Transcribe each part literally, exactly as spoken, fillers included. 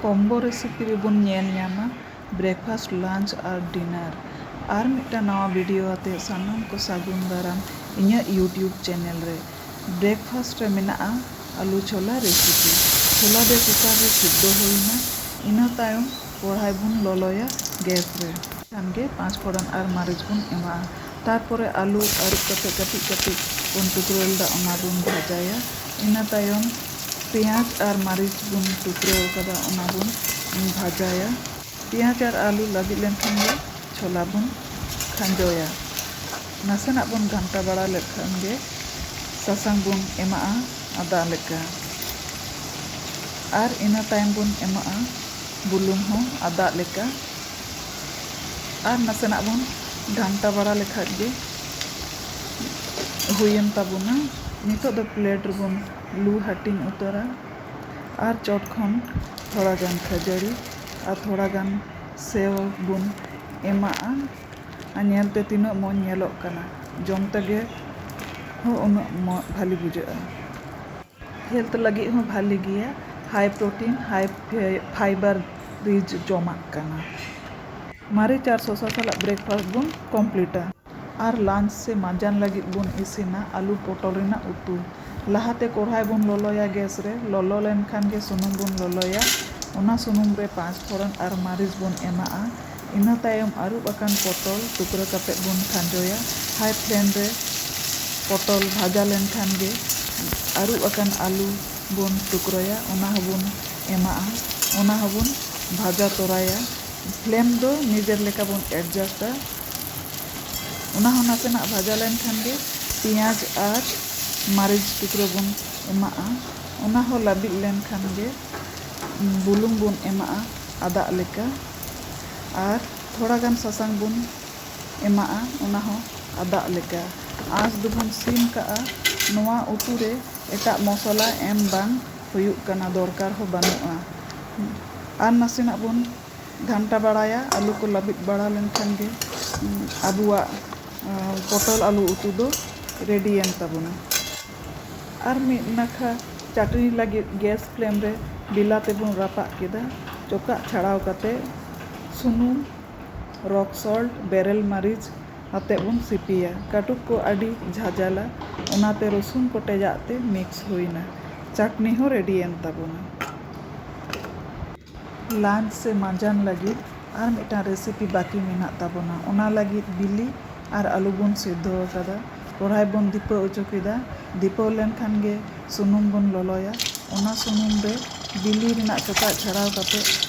ᱠᱚᱢᱵᱳ recipe ᱨᱮᱵᱚᱱ ᱧᱮᱞ ᱧᱟᱢᱟ ᱵᱨᱮᱠᱯᱷᱟᱥᱴ, ᱞᱟᱧᱪ ᱟᱨ ᱰᱤᱱᱟᱨ᱾ ᱟᱨ ᱢᱤᱫᱴᱟᱝ ᱱᱟᱣᱟ ᱵᱷᱤᱰᱤᱭᱳ ᱟᱛᱮ ᱥᱟᱱᱟᱢ ᱠᱚ ᱥᱟᱹᱜᱩᱱ ᱫᱟᱨᱟᱢ ᱤᱧᱟᱹᱜ ᱭᱩᱴᱭᱩᱵᱽ ᱪᱮᱱᱮᱞ ᱨᱮ᱾ ᱵᱨᱮᱠᱯᱷᱟᱥᱴ ᱨᱮ ᱢᱮᱱᱟᱜᱼᱟ ᱟᱹᱞᱩ ᱪᱷᱳᱞᱟ ᱨᱮᱥᱤᱯᱤ᱾ ᱪᱷᱳᱞᱟ ᱫᱚ ᱠᱩᱠᱟᱨ ᱨᱮ ᱥᱤᱫᱽᱫᱚ ᱦᱩᱭᱱᱟ᱾ ᱤᱱᱟᱹ ᱛᱟᱭᱚᱢ ᱠᱚᱲᱦᱟᱭ ᱵᱚᱱ ᱞᱚᱞᱚᱭᱟ ᱜᱮᱥ ᱨᱮ᱾ ᱠᱷᱟᱱ ᱜᱮ ᱯᱟᱸᱪ ᱯᱷᱚᱲᱚᱱ ᱟᱨ ᱢᱟᱹᱨᱤᱪ ᱵᱚᱱ ᱮᱢᱟᱜᱼᱟ᱾ ᱛᱟᱨᱯᱚᱨᱮ ᱟᱹᱞᱩ ᱟᱹᱨᱩᱵ ᱠᱟᱛᱮ ᱠᱟᱹᱴᱤᱡ ᱠᱟᱹᱴᱤᱡ ᱵᱚᱱ ᱴᱩᱠᱨᱟᱹ ᱞᱮᱫᱟ, ᱚᱱᱟ ᱵᱚᱱ ᱵᱷᱟᱡᱟᱭᱟ᱾ ᱤᱱᱟᱹ ᱛᱟᱭᱚᱢ ᱯᱮᱸᱭᱟᱡᱽ ᱟᱨ ᱢᱟᱹᱨᱤᱪ ᱵᱚᱱ ᱴᱩᱠᱨᱟᱹ ᱟᱠᱟᱫᱟ, ᱚᱱᱟ ᱵᱚᱱ ᱵᱷᱟᱡᱟᱭᱟ᱾ ᱯᱮᱸᱭᱟᱡᱽ ᱟᱨ ᱟᱹᱞᱩ ᱞᱟᱹᱵᱤᱫ ᱞᱮᱱᱠᱷᱟᱱ ᱜᱮ ᱪᱷᱳᱞᱟ ᱵᱚᱱ ᱠᱷᱟᱸᱡᱚᱭᱟ᱾ ᱱᱟᱥᱮᱱᱟᱜ ᱵᱚᱱ ᱜᱷᱟᱱᱴᱟ ᱵᱟᱲᱟ ᱞᱮᱠᱷᱟᱱ ᱜᱮ ᱥᱟᱥᱟᱝ ᱵᱚᱱ ᱮᱢᱟᱜᱼᱟ ᱟᱫᱟ ᱞᱮᱠᱟ, ᱟᱨ ᱤᱱᱟᱹ ᱛᱟᱭᱚᱢ ᱵᱚᱱ ᱮᱢᱟᱜᱼᱟ ᱵᱩᱞᱩᱝ ᱦᱚᱸ ᱟᱫᱟ ᱞᱮᱠᱟ, ᱟᱨ ᱱᱟᱥᱮᱱᱟᱜ ᱵᱚᱱ ᱜᱷᱟᱱᱴᱟ ᱵᱟᱲᱟ ᱞᱮᱠᱷᱟᱡ ᱜᱮ ᱦᱩᱭᱮᱱ ᱛᱟᱵᱚᱱᱟ᱾ ᱱᱤᱛᱚᱜ ᱫᱚ ᱯᱞᱮᱴ ᱨᱮᱵᱚᱱ ᱞᱩ ᱦᱟᱹᱴᱤᱧ ᱩᱛᱟᱹᱨᱟ᱾ ᱟᱨ ᱪᱚᱴ ᱠᱷᱚᱱ ᱛᱷᱚᱲᱟ ᱜᱟᱱ ᱠᱷᱟᱹᱡᱟᱹᱲᱤ ᱟᱨ ᱛᱷᱚᱲᱟ ᱜᱟᱱ ᱥᱮᱣ ᱵᱚᱱ ᱮᱢᱟᱜᱼᱟ᱾ ᱟᱨ ᱧᱮᱞᱛᱮ ᱛᱤᱱᱟᱹᱜ ᱢᱚᱡᱽ ᱧᱮᱞᱚᱜ ᱠᱟᱱᱟ, ᱡᱚᱢ ᱛᱮᱜᱮ ᱦᱚᱸ ᱩᱱᱟᱹᱜ ᱢᱚ- ᱵᱷᱟᱞᱤ ᱵᱩᱡᱷᱟᱹᱜᱼᱟ᱾ ᱦᱮᱞᱛᱷ ᱞᱟᱹᱜᱤᱫ ᱦᱚᱸ ᱵᱷᱟᱞᱤ ᱜᱮᱭᱟ᱾ ᱦᱟᱭ ᱯᱨᱳᱴᱤᱱ, ᱦᱟᱭ ᱯᱷᱮ- ᱯᱷᱟᱭᱵᱟᱨ ᱨᱤᱪ ᱡᱚᱢᱟᱜ ᱠᱟᱱᱟ᱾ ᱢᱟᱹᱨᱤᱪ ᱟᱨ ᱥᱚᱥᱟ ᱥᱟᱞᱟᱜ ᱵᱨᱮᱠᱯᱷᱟᱥᱴ ᱵᱚᱱ ᱠᱚᱢᱯᱞᱤᱴᱟ᱾ ᱟᱨ ᱞᱟᱧᱪ ᱥᱮ ᱢᱟᱸᱡᱟᱱ ᱞᱟᱹᱜᱤᱫ ᱵᱚᱱ ᱤᱥᱤᱱᱟ ᱟᱹᱞᱩ ᱯᱚᱴᱚᱞ ᱨᱮᱱᱟᱜ ᱩᱛᱩ᱾ ᱞᱟᱦᱟᱛᱮ ᱠᱚᱲᱦᱟᱭ ᱵᱚᱱ ᱞᱚᱞᱚᱭᱟ ᱜᱮᱥ ᱨᱮ᱾ ᱞᱚᱞᱚ ᱞᱮᱱᱠᱷᱟᱱ ᱜᱮ ᱥᱩᱱᱩᱢ ᱵᱚᱱ ᱞᱚᱞᱚᱭᱟ᱾ ᱚᱱᱟ ᱥᱩᱱᱩᱢ ᱨᱮ ᱯᱟᱸᱪ ᱯᱷᱚᱲᱚᱱ ᱟᱨ ᱢᱟᱹᱨᱤᱪ ᱵᱚᱱ ᱮᱢᱟᱜᱼᱟ᱾ ᱤᱱᱟᱹ ᱛᱟᱭᱚᱢ ᱟᱹᱨᱩᱵ ᱟᱠᱟᱱ ᱯᱚᱴᱚᱞ ᱴᱩᱠᱨᱟᱹ ᱠᱟᱛᱮ ᱵᱚᱱ ᱠᱷᱟᱸᱡᱚᱭᱟ᱾ ᱦᱟᱭ ᱯᱷᱞᱮᱢ ᱨᱮ ᱯᱚᱴᱚᱞ ᱵᱷᱟᱡᱟ ᱞᱮᱱᱠᱷᱟᱱ ᱜᱮ ᱟᱹᱨᱩᱵ ᱟᱠᱟᱱ ᱟᱹᱞᱩ ᱵᱚᱱ ᱴᱩᱠᱨᱟᱹᱭᱟ, ᱚᱱᱟ ᱦᱚᱸᱵᱚᱱ ᱮᱢᱟᱜᱼᱟ, ᱚᱱᱟ ᱦᱚᱸᱵᱚᱱ ᱵᱷᱟᱡᱟ ᱛᱚᱨᱟᱭᱟ᱾ ᱯᱷᱞᱮᱢ ᱫᱚ ᱱᱤᱡᱮᱨ ᱞᱮᱠᱟ ᱵᱚᱱ ᱮᱰᱡᱟᱥᱴᱟ᱾ ᱚᱱᱟ ᱦᱚᱸ ᱱᱟᱥᱮᱱᱟᱜ ᱵᱷᱟᱡᱟ ᱞᱮᱱᱠᱷᱟᱱ ᱜᱮ ᱯᱮᱸᱭᱟᱡᱽ ᱟᱨ ᱢᱟᱹᱨᱤᱪ ᱴᱩᱠᱨᱟᱹ ᱵᱚᱱ ᱮᱢᱟᱜᱼᱟ᱾ ᱚᱱᱟ ᱦᱚᱸ ᱞᱟᱹᱵᱤᱫ ᱞᱮᱱᱠᱷᱟᱱ ᱜᱮ ᱵᱩᱞᱩᱝ ᱵᱚᱱ ᱮᱢᱟᱜᱼᱟ ᱟᱫᱟᱜ ᱞᱮᱠᱟ, ᱟᱨ ᱛᱷᱚᱲᱟ ᱜᱟᱱ ᱥᱟᱥᱟᱝ ᱵᱚᱱ ᱮᱢᱟᱜᱼᱟ, ᱚᱱᱟ ᱦᱚᱸ ᱟᱫᱟᱜ ᱞᱮᱠᱟ᱾ ᱟᱸᱥ ᱫᱚᱵᱚᱱ ᱥᱤᱢ ᱠᱟᱜᱼᱟ᱾ ᱱᱚᱣᱟ ᱩᱛᱩ ᱨᱮ ᱮᱴᱟᱜ ᱢᱚᱥᱞᱟ ᱮᱢ ᱵᱟᱝ ᱦᱩᱭᱩᱜ ᱠᱟᱱᱟ, ᱫᱚᱨᱠᱟᱨ ᱦᱚᱸ ᱵᱟᱹᱱᱩᱜᱼᱟ᱾ ᱟᱨ ᱱᱟᱥᱮᱱᱟᱜ ᱵᱚᱱ ᱜᱷᱟᱱᱴᱟ ᱵᱟᱲᱟᱭᱟ᱾ ᱟᱹᱞᱩ ᱠᱚ ᱞᱟᱹᱵᱤᱫ ᱵᱟᱲᱟ ᱞᱮᱱᱠᱷᱟᱱ ᱜᱮ, ᱩᱸ, ᱟᱵᱚᱣᱟᱜ, ᱟᱸ, ᱯᱚᱴᱚᱞ ᱟᱹᱞᱩ ᱩᱛᱩ ᱫᱚ ᱨᱮᱰᱤᱭᱮᱱ ᱛᱟᱵᱚᱱᱟ᱾ ᱟᱨ ᱢᱤᱫ ᱱᱟᱠᱷᱟ ᱪᱟᱹᱴᱱᱤ ᱞᱟᱹᱜᱤᱫ gas flame ᱨᱮ ᱵᱤᱞᱟᱹᱛᱤ ᱵᱚᱱ ᱨᱟᱯᱟᱜ ᱠᱮᱫᱟ᱾ ᱪᱚᱠᱟᱜ ᱪᱷᱟᱲᱟᱣ ᱠᱟᱛᱮ ᱥᱩᱱᱩᱢ, rock salt, ᱵᱮᱨᱮᱞ ᱢᱟᱹᱨᱤᱪ ᱟᱛᱮ ᱵᱚᱱ ᱥᱤᱯᱤᱭᱟ᱾ ᱠᱟᱹᱴᱩᱵ ᱠᱚ ᱟᱹᱰᱤ ᱡᱷᱟᱡᱟᱞᱟ, ᱚᱱᱟᱛᱮ ᱨᱚᱥᱩᱱ ᱠᱚᱴᱮᱡᱟᱜ ᱛᱮ mix ᱦᱩᱭᱱᱟ᱾ ᱪᱟᱹᱴᱱᱤ ᱦᱚᱸ ready ᱮᱱ ᱛᱟᱵᱚᱱᱟ᱾ Lunch ᱥᱮ ᱢᱟᱸᱡᱟᱱ ᱞᱟᱹᱜᱤᱫ ᱟᱨ ᱢᱤᱫᱴᱟᱝ recipe ᱵᱟᱹᱠᱤ ᱢᱮᱱᱟᱜ ᱛᱟᱵᱚᱱᱟ᱾ ᱚᱱᱟ ᱞᱟᱹᱜᱤᱫ ᱵᱤᱞᱤ ᱟᱨ ᱟᱹᱞᱩ ᱵᱚᱱ ᱥᱮᱫᱷᱚ ᱟᱠᱟᱫᱟ᱾ ᱠᱚᱲᱦᱟᱭ ᱵᱚᱱ ᱫᱷᱤᱯᱟᱹᱣ ᱦᱚᱪᱚ ᱠᱮᱫᱟ᱾ ᱫᱷᱤᱯᱟᱹᱣ ᱞᱮᱱᱠᱷᱟᱱ ᱜᱮ ᱥᱩᱱᱩᱢ ᱵᱚᱱ ᱞᱚᱞᱚᱭᱟ᱾ ᱚᱱᱟ ᱥᱩᱱᱩᱢ ᱨᱮ ᱵᱤᱞᱤ ᱨᱮᱱᱟᱜ ᱪᱚᱠᱟᱜ ᱪᱷᱟᱲᱟᱣ ᱠᱟᱛᱮ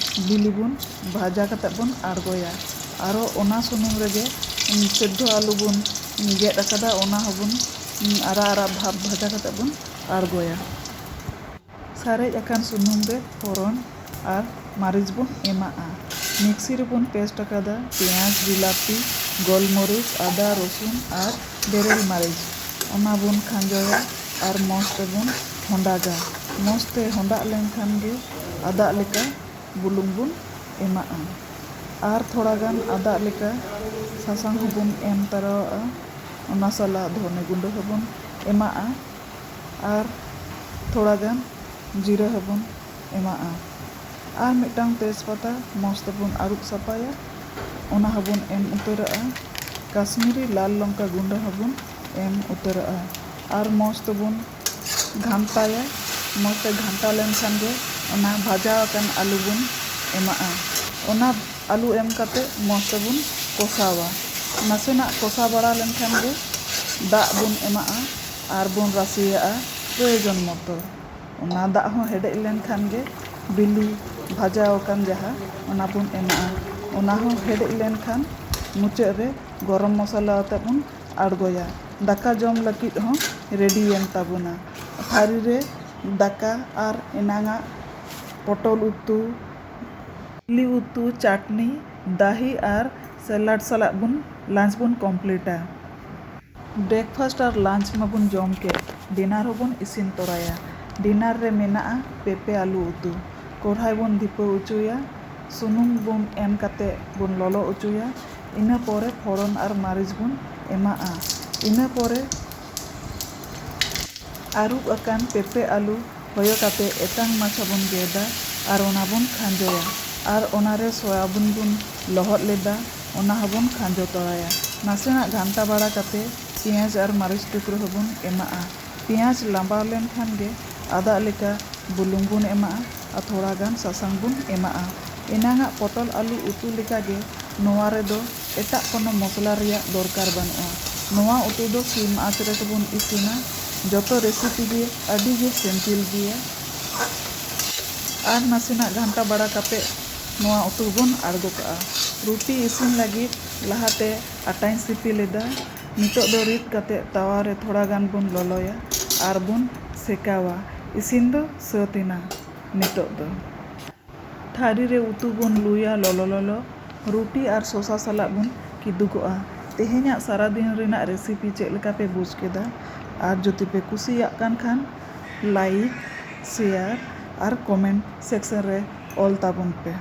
ᱵᱤᱞᱤ ᱵᱚᱱ ᱵᱷᱟᱡᱟ ᱠᱟᱛᱮ ᱵᱚᱱ ᱟᱬᱜᱚᱭᱟ᱾ ᱟᱨᱚ ᱚᱱᱟ ᱥᱩᱱᱩᱢ ᱨᱮᱜᱮ ᱥᱮᱫᱷᱚ ᱟᱹᱞᱩ ᱵᱚᱱ ᱜᱮᱫ ᱟᱠᱟᱫᱟ, ᱚᱱᱟ ᱦᱚᱸᱵᱚᱱ ᱟᱨᱟᱜ ᱟᱨᱟᱜ ᱵᱷᱟᱵᱽ ᱵᱷᱟᱡᱟ ᱠᱟᱛᱮ ᱵᱚᱱ ᱟᱬᱜᱚᱭᱟ᱾ ᱥᱟᱨᱮᱡ ᱟᱠᱟᱱ ᱥᱩᱱᱩᱢ ᱨᱮ ᱯᱷᱚᱲᱚᱱ ᱟᱨ ᱢᱟᱹᱨᱤᱪ ᱵᱚᱱ ᱮᱢᱟᱜᱼᱟ᱾ ᱢᱤᱠᱥᱤ ᱨᱮᱵᱚᱱ paste ᱟᱠᱟᱫᱟ ᱯᱮᱸᱭᱟᱡᱽ, ᱵᱤᱞᱟᱹᱛᱤ, ᱜᱳᱞᱢᱚᱨᱤᱪ, ᱟᱫᱟ, ᱨᱚᱥᱩᱱ ᱟᱨ ᱵᱮᱨᱮᱞ ᱢᱟᱹᱨᱤᱪ᱾ ᱚᱱᱟ ᱵᱚᱱ ᱠᱷᱟᱸᱡᱚᱭᱟ ᱟᱨ ᱢᱚᱸᱡᱽ ᱛᱮᱵᱚᱱ ᱦᱚᱸᱰᱟᱜᱟ᱾ ᱢᱚᱸᱡᱽ ᱛᱮ ᱦᱚᱸᱰᱟᱜ ᱞᱮᱱᱠᱷᱟᱱ ᱜᱮ ᱟᱫᱟᱜ ᱞᱮᱠᱟ ᱵᱩᱞᱩᱝ ᱵᱚᱱ ᱮᱢᱟᱜᱼᱟ᱾ ᱟᱨ ᱛᱷᱚᱲᱟ ᱜᱟᱱ ᱟᱫᱟᱜ ᱞᱮᱠᱟ ᱥᱟᱥᱟᱝ ᱦᱚᱸᱵᱚᱱ ᱮᱢ ᱛᱟᱨᱟᱣᱟᱜᱼᱟ᱾ ᱚᱱᱟ ᱥᱟᱞᱟᱜ ᱫᱷᱚᱱᱮ ᱜᱩᱸᱰᱟᱹ ᱦᱚᱸᱵᱚᱱ ᱮᱢᱟᱜᱼᱟ᱾ ᱟᱨ ᱛᱷᱚᱲᱟ ᱜᱟᱱ ᱡᱤᱨᱟᱹ ᱦᱚᱸᱵᱚᱱ ᱮᱢᱟᱜᱼᱟ᱾ ᱟᱨ ᱢᱤᱫᱴᱟᱝ ᱛᱮᱡᱽᱯᱟᱛᱟ ᱢᱚᱸᱡᱽ ᱛᱮᱵᱚᱱ ᱟᱹᱨᱩᱵ ᱥᱟᱯᱷᱟᱭᱟ, ᱚᱱᱟ ᱦᱚᱸᱵᱚᱱ ᱮᱢ ᱩᱛᱟᱹᱨᱟᱜᱼᱟ᱾ ᱠᱟᱥᱢᱤᱨᱤ ᱞᱟᱞ ᱞᱚᱝᱠᱟ ᱜᱩᱸᱰᱟᱹ ᱦᱚᱸᱵᱚᱱ ᱮᱢ ᱩᱛᱟᱹᱨᱟᱜᱼᱟ᱾ ᱟᱨ ᱢᱚᱸᱡᱽ ᱛᱮᱵᱚᱱ ᱜᱷᱟᱱᱴᱟᱭᱟ᱾ ᱢᱚᱸᱡᱽ ᱛᱮ ᱜᱷᱟᱱᱴᱟ ᱞᱮᱱᱠᱷᱟᱱ ᱜᱮ ᱚᱱᱟ ᱵᱷᱟᱡᱟ ᱟᱠᱟᱱ ᱟᱹᱞᱩ ᱵᱚᱱ ᱮᱢᱟᱜᱼᱟ᱾ ᱚᱱᱟ ᱟᱹᱞᱩ ᱮᱢ ᱠᱟᱛᱮ ᱢᱚᱸᱡᱽ ᱛᱮᱵᱚᱱ ᱠᱚᱥᱟᱣᱟ᱾ ᱱᱟᱥᱮᱱᱟᱜ ᱠᱚᱥᱟᱣ ᱵᱟᱲᱟ ᱞᱮᱱᱠᱷᱟᱱ ᱜᱮ ᱫᱟᱜ ᱵᱚᱱ ᱮᱢᱟᱜᱼᱟ ᱟᱨ ᱵᱚᱱ ᱨᱟᱥᱮᱭᱟᱜᱼᱟ ᱯᱨᱚᱭᱳᱡᱚᱱ ᱢᱚᱛᱚ᱾ ᱚᱱᱟ ᱫᱟᱜ ᱦᱚᱸ ᱦᱮᱰᱮᱡ ᱞᱮᱱᱠᱷᱟᱱ ᱜᱮ ᱵᱤᱞᱤ ᱵᱷᱟᱡᱟ ᱟᱠᱟᱱ ᱡᱟᱦᱟᱸ, ᱚᱱᱟ ᱵᱚᱱ ᱮᱢᱟᱜᱼᱟ᱾ ᱚᱱᱟ ᱦᱚᱸ ᱦᱮᱰᱮᱡ ᱞᱮᱱᱠᱷᱟᱱ ᱢᱩᱪᱟᱹᱫ ᱨᱮ ᱜᱚᱨᱚᱢ ᱢᱚᱥᱞᱟ ᱟᱛᱮ ᱵᱚᱱ ᱟᱬᱜᱚᱭᱟ᱾ ᱫᱟᱠᱟ ᱡᱚᱢ ᱞᱟᱹᱜᱤᱫ ᱦᱚᱸ ready ᱮᱱ ᱛᱟᱵᱚᱱᱟ᱾ ᱛᱷᱟᱹᱨᱤ ᱨᱮ ᱫᱟᱠᱟ ᱟᱨ ᱮᱱᱟᱝᱟᱜ ᱯᱚᱴᱚᱞ ᱩᱛᱩ, ᱵᱤᱞᱤ ᱩᱛᱩ, ᱪᱟᱴᱱᱤ, ᱫᱟᱦᱤ ᱟᱨ salad ᱥᱟᱞᱟᱜ ᱵᱚᱱ lunch ᱵᱚᱱ completeᱟ᱾ Breakfast ᱟᱨ lunch ᱢᱟᱵᱚᱱ ᱡᱚᱢ ᱠᱮᱫ, dinner ᱦᱚᱸᱵᱚᱱ ᱤᱥᱤᱱ ᱛᱚᱨᱟᱭᱟ᱾ Dinner ᱨᱮ ᱢᱮᱱᱟᱜᱼᱟ ᱯᱮᱸᱯᱮ ᱟᱹᱞᱩ ᱩᱛᱩ᱾ ᱠᱚᱲᱦᱟᱭ ᱵᱚᱱ ᱫᱷᱤᱯᱟᱹᱣ ᱦᱚᱪᱚᱭᱟ, ᱥᱩᱱᱩᱢ ᱵᱚᱱ ᱮᱢ ᱠᱟᱛᱮ ᱵᱚᱱ ᱞᱚᱞᱚ ᱦᱚᱪᱚᱭᱟ᱾ ᱤᱱᱟᱹ ᱯᱚᱨᱮ ᱯᱷᱚᱲᱚᱱ ᱟᱨ ᱢᱟᱹᱨᱤᱪ ᱵᱚᱱ ᱮᱢᱟᱜᱼᱟ᱾ ᱤᱱᱟᱹ ᱯᱚᱨᱮ ᱟᱹᱨᱩᱵ ᱟᱠᱟᱱ ᱯᱮᱸᱯᱮ ᱟᱹᱞᱩ ᱦᱚᱭᱚ ᱠᱟᱛᱮ ᱮᱛᱟᱝ ᱢᱟᱪᱷᱟ ᱵᱚᱱ ᱜᱮᱫᱟ ᱟᱨ ᱚᱱᱟ ᱵᱚᱱ ᱠᱷᱟᱸᱡᱚᱭᱟ᱾ ᱟᱨ ᱚᱱᱟᱨᱮ ᱥᱚᱭᱟᱵᱤᱱ ᱵᱚᱱ ᱞᱚᱦᱚᱫ ᱞᱮᱫᱟ, ᱚᱱᱟ ᱦᱚᱸᱵᱚᱱ ᱠᱷᱟᱸᱡᱚ ᱛᱚᱨᱟᱭᱟ᱾ ᱱᱟᱥᱮᱱᱟᱜ ᱜᱷᱟᱱᱴᱟ ᱵᱟᱲᱟ ᱠᱟᱛᱮ ᱯᱮᱸᱭᱟᱡᱽ ᱟᱨ ᱢᱟᱹᱨᱤᱪ ᱴᱩᱠᱨᱟᱹ ᱦᱚᱸᱵᱚᱱ ᱮᱢᱟᱜᱼᱟ᱾ ᱯᱮᱸᱭᱟᱡᱽ ᱞᱟᱸᱵᱟᱣ ᱞᱮᱱᱠᱷᱟᱱ ᱜᱮ ᱟᱫᱟᱜ ᱞᱮᱠᱟ ᱵᱩᱞᱩᱝ ᱵᱚᱱ ᱮᱢᱟᱜᱼᱟ ᱟᱨ ᱛᱷᱚᱲᱟ ᱜᱟᱱ ᱥᱟᱥᱟᱝ ᱵᱚᱱ ᱮᱢᱟᱜᱼᱟ᱾ ᱮᱱᱟᱝᱟᱜ ᱯᱚᱴᱚᱞ ᱟᱹᱞᱩ ᱩᱛᱩ ᱞᱮᱠᱟᱜᱮ ᱱᱚᱣᱟ ᱨᱮᱫᱚ ᱮᱴᱟᱜ ᱠᱳᱱᱳ ᱢᱚᱥᱞᱟ ᱨᱮᱭᱟᱜ ᱫᱚᱨᱠᱟᱨ ᱵᱟᱹᱱᱩᱜᱼᱟ᱾ ᱱᱚᱣᱟ ᱩᱛᱩ ᱫᱚ ᱥᱤᱢ ᱟᱸᱪ ᱨᱮᱜᱮ ᱵᱚᱱ ᱤᱥᱤᱱᱟ᱾ ᱡᱚᱛᱚ ᱨᱮᱥᱤᱯᱤ ᱜᱮ ᱟᱹᱰᱤ ᱜᱮ ᱥᱤᱢᱯᱤᱞ ᱜᱮᱭᱟ᱾ ᱟᱨ ᱱᱟᱥᱮᱱᱟᱜ ᱜᱷᱟᱱᱴᱟ ᱵᱟᱲᱟ ᱠᱟᱛᱮ ᱱᱚᱣᱟ ᱩᱛᱩ ᱵᱚᱱ ᱟᱬᱜᱚ ᱠᱟᱜᱼᱟ᱾ ᱨᱩᱴᱤ ᱤᱥᱤᱱ ᱞᱟᱹᱜᱤᱫ ᱞᱟᱦᱟᱛᱮ ᱟᱴᱟᱧ ᱥᱤᱯᱤ ᱞᱮᱫᱟ᱾ ᱱᱤᱛᱚᱜ ᱫᱚ ᱨᱤᱫ ᱠᱟᱛᱮ ᱛᱟᱣᱟ ᱨᱮ ᱛᱷᱚᱲᱟ ᱜᱟᱱ ᱵᱚᱱ ᱞᱚᱞᱚᱭᱟ ᱟᱨ ᱵᱚᱱ ᱥᱮᱠᱟᱣᱟ᱾ ᱤᱥᱤᱱ ᱫᱚ ᱥᱟᱹᱛ ᱮᱱᱟ ᱱᱤᱛᱚᱜ ᱫᱚ᱾ ᱛᱷᱟᱹᱨᱤ ᱨᱮ ᱩᱛᱩ ᱵᱚᱱ ᱞᱩᱭᱟ ᱞᱚᱞᱚ ᱞᱚᱞᱚ᱾ ᱨᱩᱴᱤ ᱟᱨ ᱥᱚᱥᱟ ᱥᱟᱞᱟᱜ ᱵᱚᱱ ᱠᱤᱫᱩᱜᱚᱜᱼᱟ᱾ ᱛᱮᱦᱮᱧᱟᱜ ᱥᱟᱨᱟᱫᱤᱱ ᱨᱮᱱᱟᱜ ᱨᱮᱥᱤᱯᱤ ᱪᱮᱫ ᱞᱮᱠᱟ ᱯᱮ ᱵᱩᱡᱽ ᱠᱮᱫᱟ? ᱟᱨ ᱡᱩᱫᱤ ᱯᱮ ᱠᱩᱥᱤᱭᱟᱜ ᱠᱟᱱ ᱠᱷᱟᱱ ᱞᱟᱭᱤᱠ, ᱥᱮᱭᱟᱨ ᱟᱨ ᱠᱚᱢᱮᱱᱴ ᱥᱮᱠᱥᱚᱱ ᱨᱮ ᱚᱞ ᱛᱟᱵᱚᱱ ᱯᱮ᱾